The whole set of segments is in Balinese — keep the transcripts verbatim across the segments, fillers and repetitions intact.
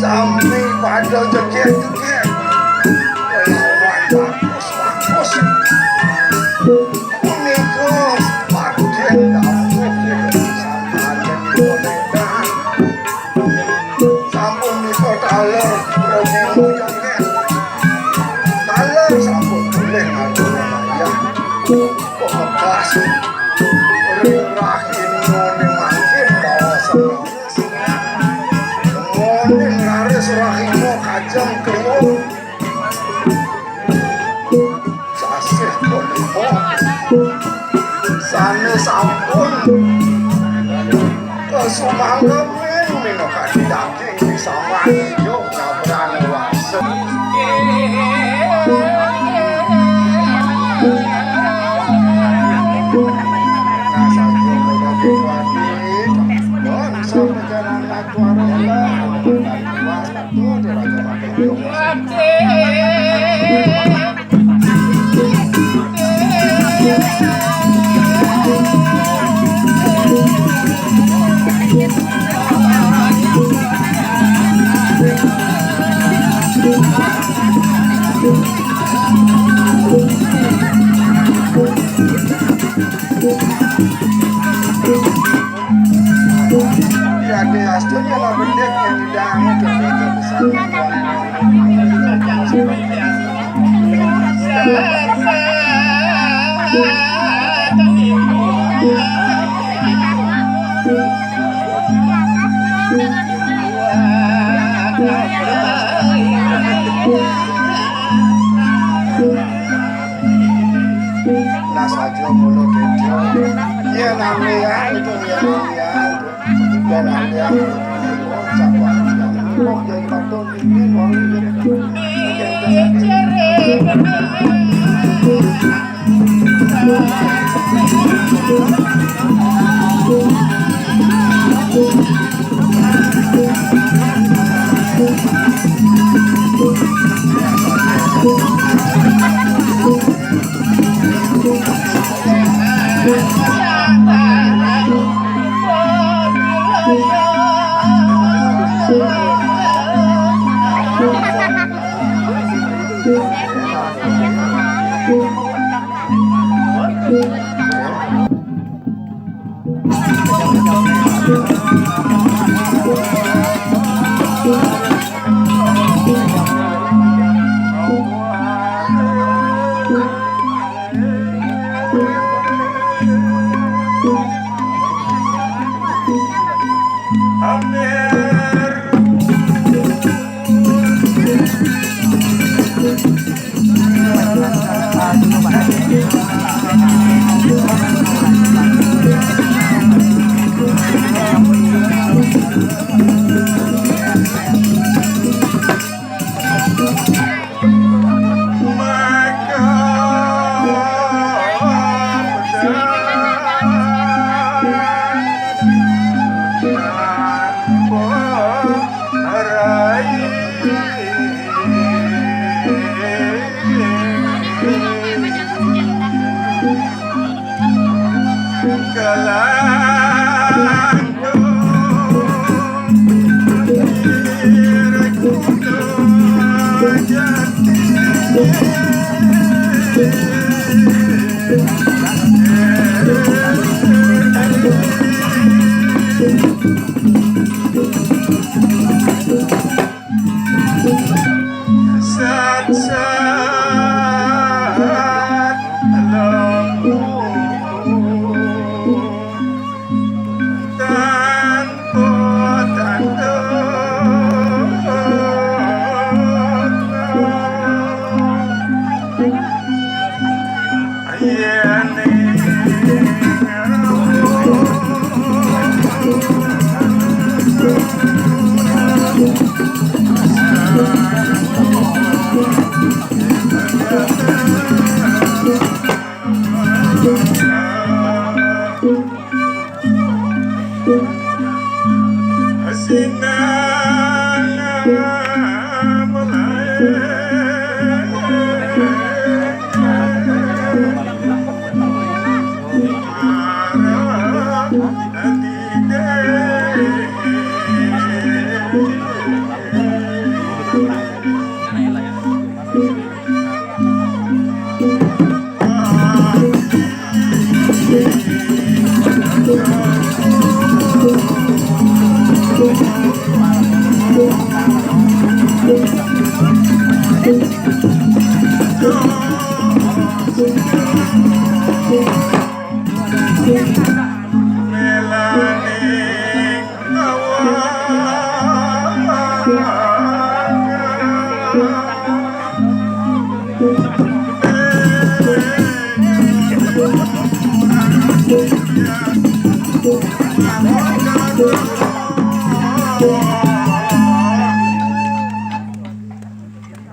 Sami pada jejer-jejer. Kelawan bagus-bagus. Punika paden dawuh sampun dipun. Sampun nika taler rejeng jejer. Taler sampun polih ngatur wayah. Kok ngegas. Ring rahina mangkin bawa seneng. Moning raris rahina kajeng kliwung. Sasih punika sane sampun kasumanggamin minakadi daging pisaman ijo ngabran wasa. Nah, sampun dadi wadi, bangsa perjalanan Tuara Ula,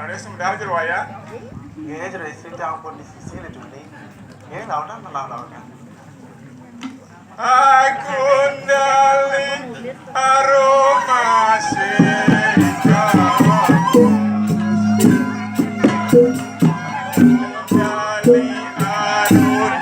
Are sebentar aja, Wak, ya. Nggih, terus itu ampun di sisi itu nih. Nggih, lawan, lawan, lawan. Aku ndali aroma sing ndali aroma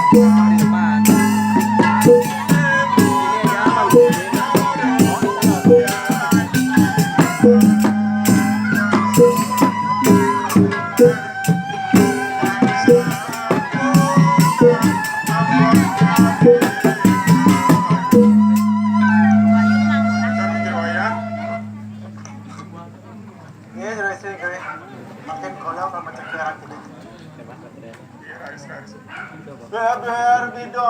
Di depan. Iya, sudah sih, gue. Makin kalau sama cek orang gitu. Beber bidon.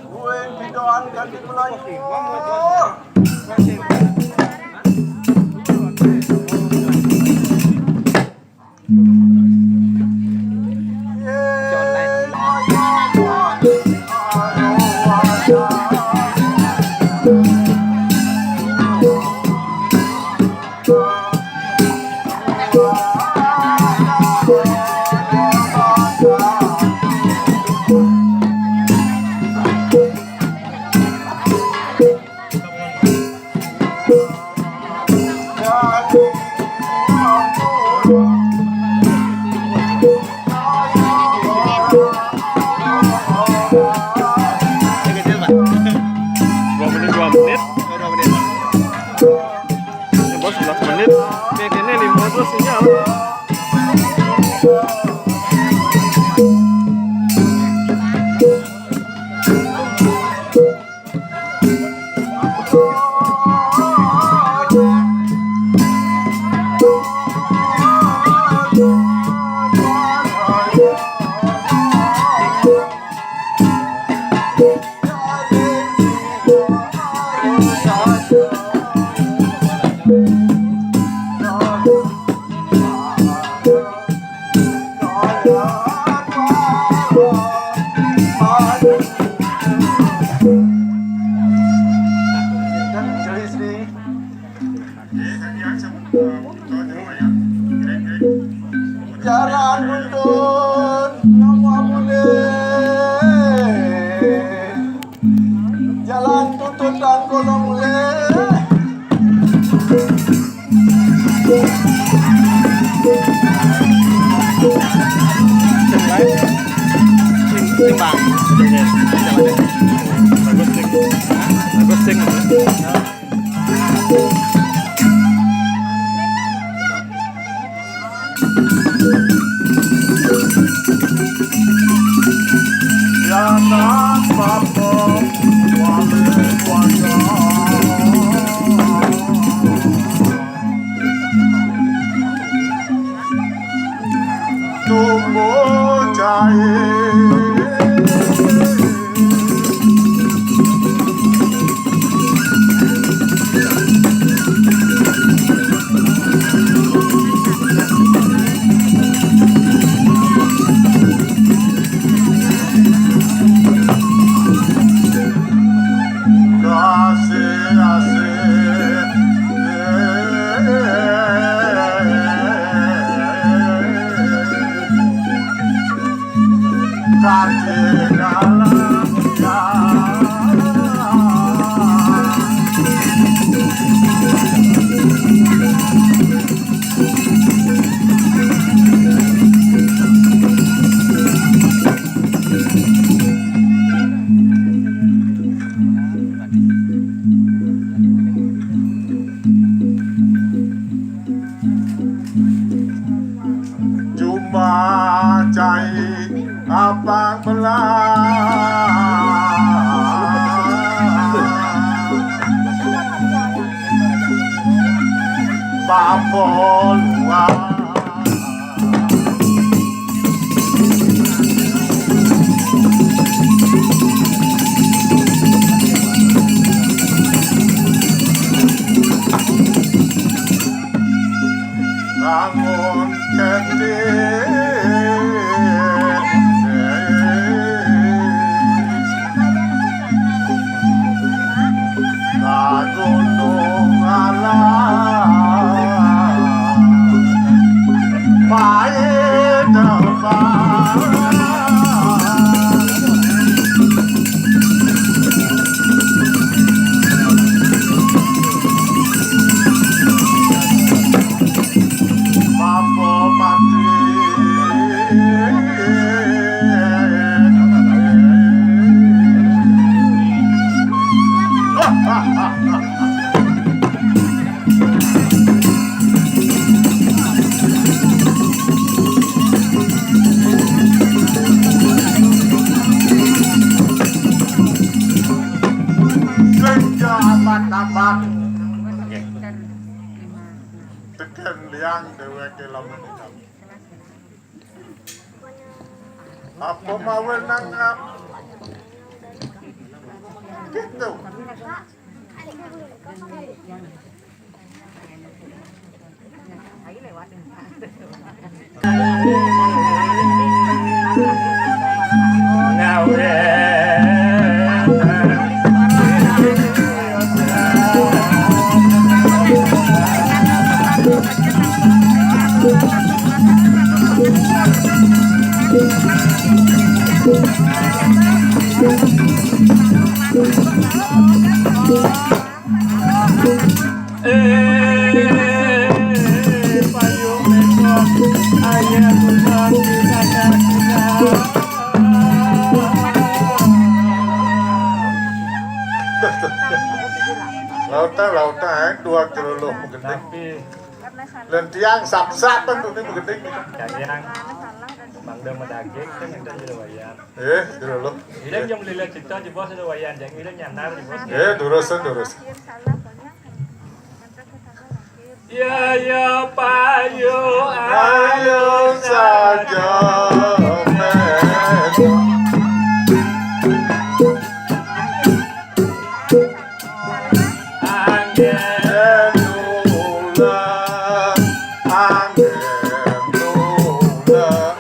Gue bidoan ganti pelaju. Dua menit, dua menit. Dua menit. Ini bos sebelas menit. Kayak gini lima terus ini apa? Jalan nuntun nama mulai. Jalan tuntutan kono mulai. Sing, sing, Bang. Sing, ya. Bagus, sing. Bagus, sing. Tumbuh cair. Kasih, asih. Kasih dalam ya. Cuma cai apa belah. Bapa luar. Bangun kendil. Gunung Alam. Baik tempat. Mampu Déwéké lamun apa mawon nang ap-, gitu. Lautang, lautang, eh, dua kilo loh mungkin. Tapi lan tiang sap-sapan tuh nih mungkin. Yang mangda madaging kan itu jadi wayan. Eh, dulu. Ilang jam lila cita di bos ada wayan, yang ilang nyanar di bos. Eh, durus, durus. Ya, ya, payu, ayo saja, men. Anggen ulah, anggen ulah.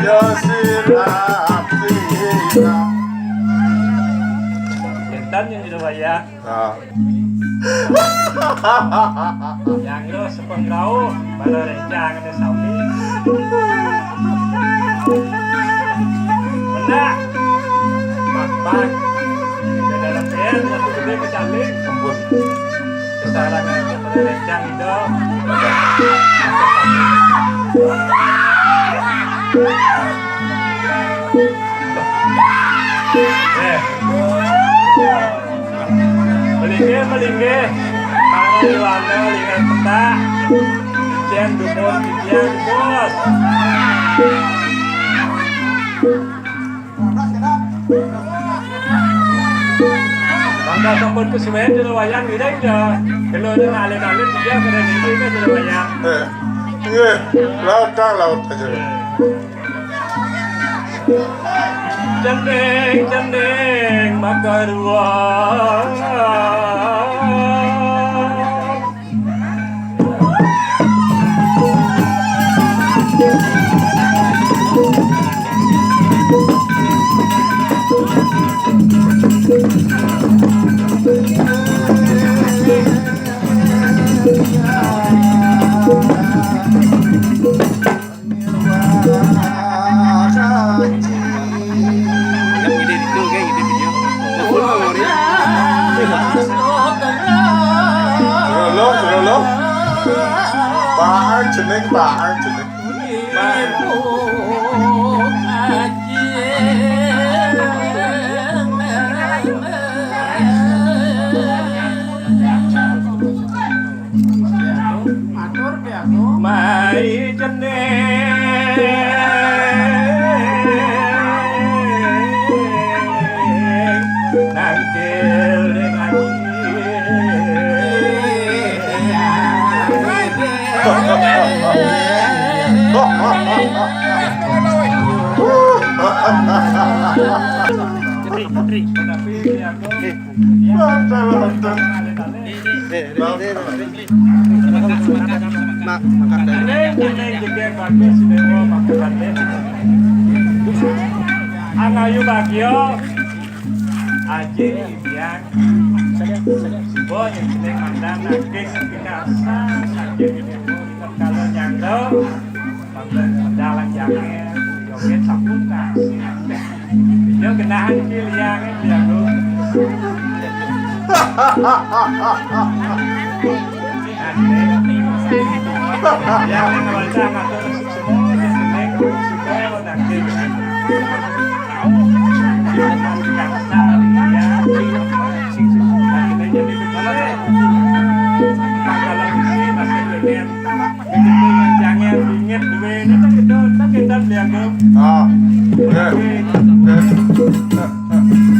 Ya siram siram. Enten yang tidak bayar. Nah. Yang lo sepenggrau, pada rencang ada sami. Benar. Bak-bak. Di dalam air, satu gede kecaling. Ampun. Kesarangan itu pada rencang itu. Eh. Melinggih, melinggih. Tangan di mana, lingan petak. Ijen dumun, ijen bos. Mangga sampun kesuwen jero wayan ngiring ya. Kelo ning alin-alin dia kena ngiring ke jero wayan. Eh, nggih, lautang, lautang jero. Cending, cending, makaruan. Yang ide itu, kayak ide video. Full memori. Lho, lho, lho. Pak jeneng, Pak jeneng. Pak. Matur piatu. Mai jeneng nangkil ning ati. Putri, putri. Putri. Ning, ning, ning, bagus, Dewa, pakai batin. Angayu bagya, Aji, Biang, Siwa, yang sering mandang, naging, binasa, sakit, kalau nyandung, dalam jangan, joget, sampun, kasih. Yo kenahan ki liang ki aku. Yang ngawaca ngatur semua. Ah, eh, eh, eh, eh.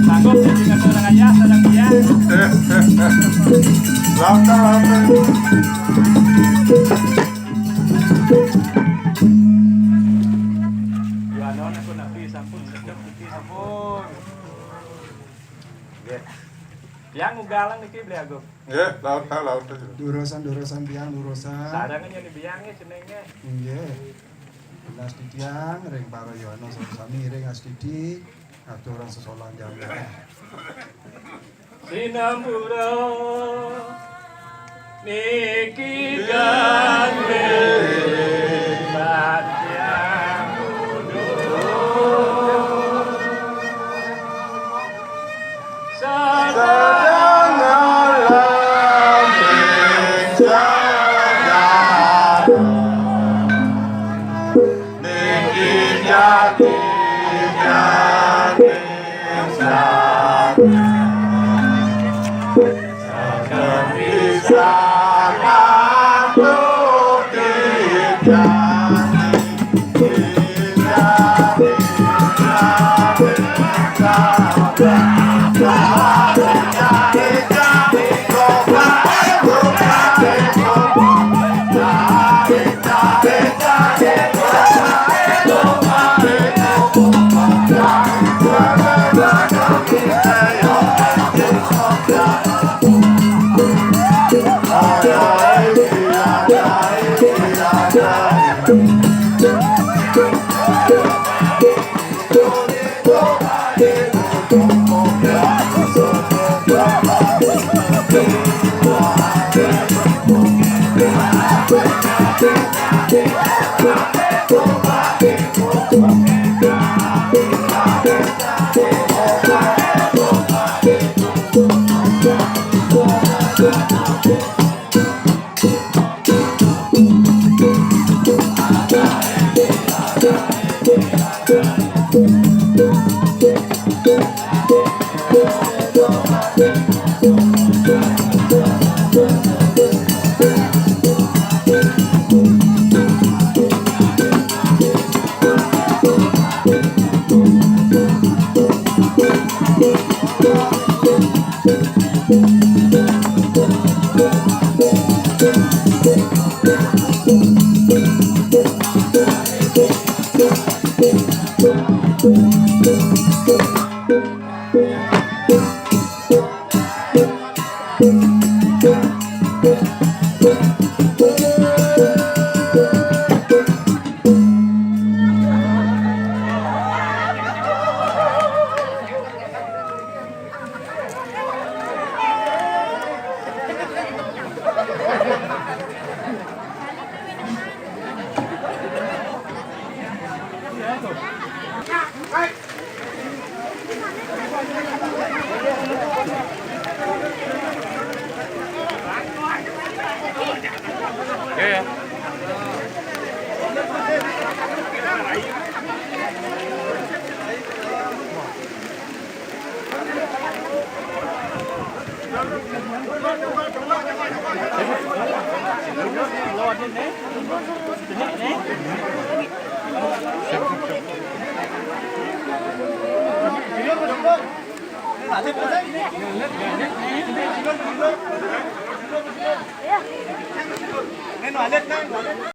Sanggup jadi kata orang ayah, orang biang. Eh, eh, eh. Lawan, lawan. Dua non aku nak beli sampun, sedap beli sampun. Nggih. Tiang ugalang niki, Beli Agung. Nggih, laut, laut. Durusan, durusan tiang, durusan. Sarangan yang dibiangnya jenenge. Nggih. Belas titiang ring para yowana sami ring astiti, aturang sesolan jam. Sinampura niki gandeng satyang kudu. Sadang alam ing jagat. Niki jati jati.